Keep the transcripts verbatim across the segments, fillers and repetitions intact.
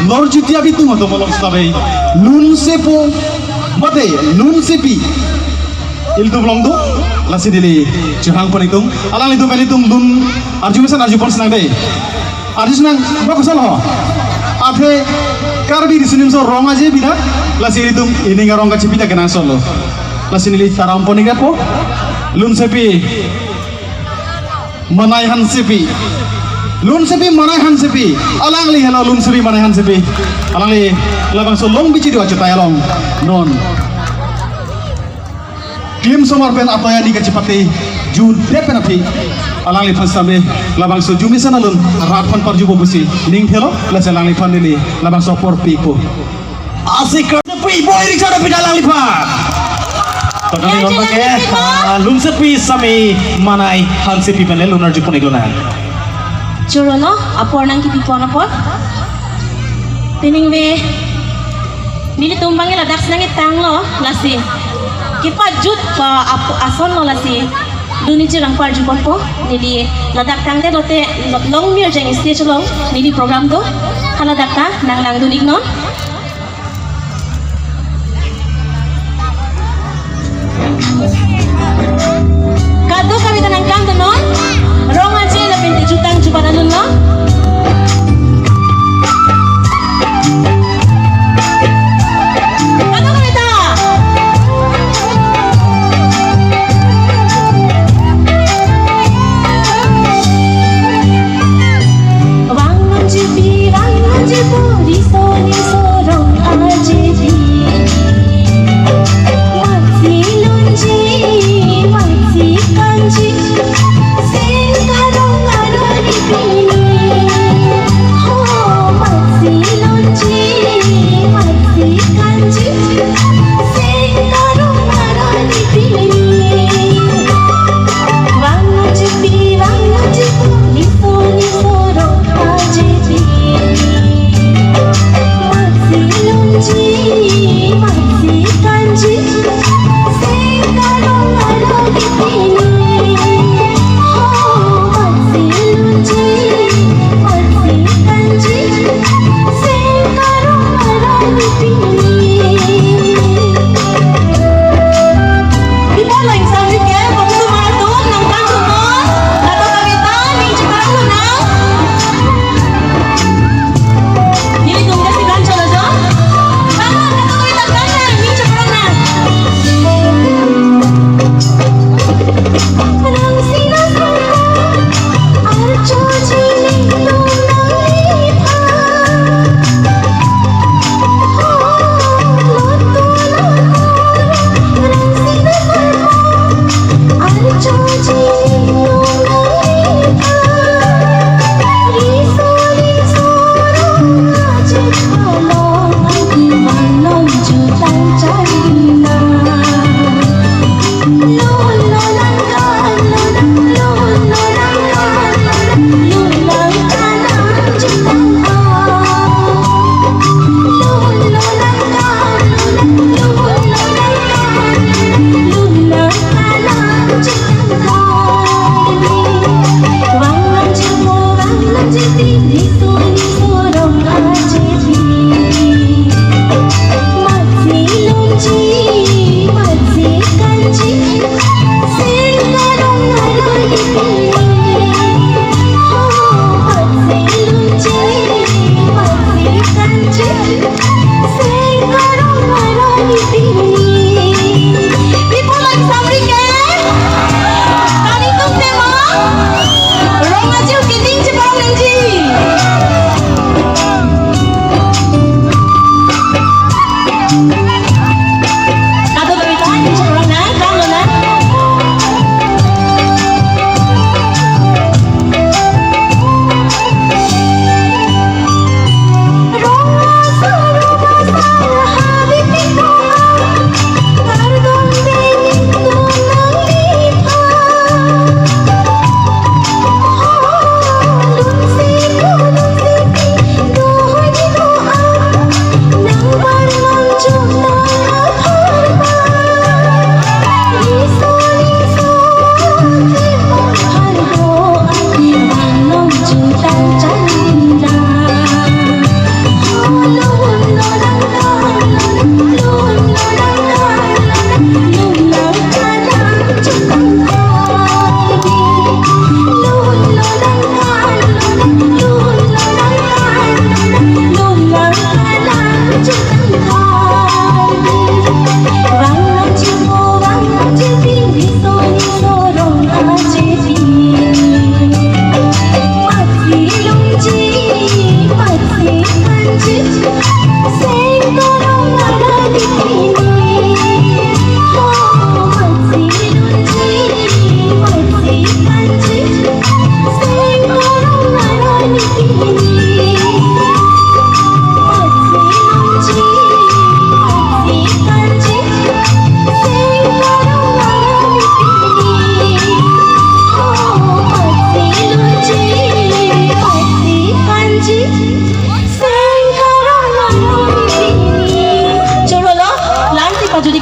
Norjiti abitum atum along setabe lunsepo mate lunsepi ilitum along do, lasi neli chehang pon itum, alanglitum pen itum lun arju mesen arju pon sinang dei. Arju sinang, bak kosonlo? Athe Karbi Riso Nimso Rong Aje bina, lasi ilitum ining arong kachepi ta kenangsotlo. Lasi neli taram pon ikpo. Lunsepi Manai Hansepi. Lunsepi Manai Hansepi. Alangli helo Lunsepi Manai Hansepi. Alangli labangso Longbichiri achetai along non klimsomar pen atoya ni kachepate ju det pen aphi alangliphan same labangso ju mesen alun rat aphan parjupo pusi ning thelo, lasi alangliphan neli labangso apor pipo. Asik Pui boy Richard Pita alangliphan. Totally Ya, nonton ke, jalan, ah, Lunsepi same Manai Hansepi pen le lun arju pon iklonang. Choro no, apor nangkepi pon apot. Pining ve, nelitum abang ladak senang itanglo, lasi. Kepajut pa ap-, asonlo lasi. Duni chirang parju ponpo, neli ladak tangte lote lo-, Longmirjeng stage along, neli program do, haladak ta, nang nangdun iknon. Kadokave ta nangkangdunnon, Rong Aje lapen te jutang jubat alun non. Kadokave ta. Vang nangjipi, vang nangjipo, Riso Nimso Rong Ajepi. Matsi lunji, matsi kanji, sing karong aroni pini.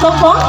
Sokpong.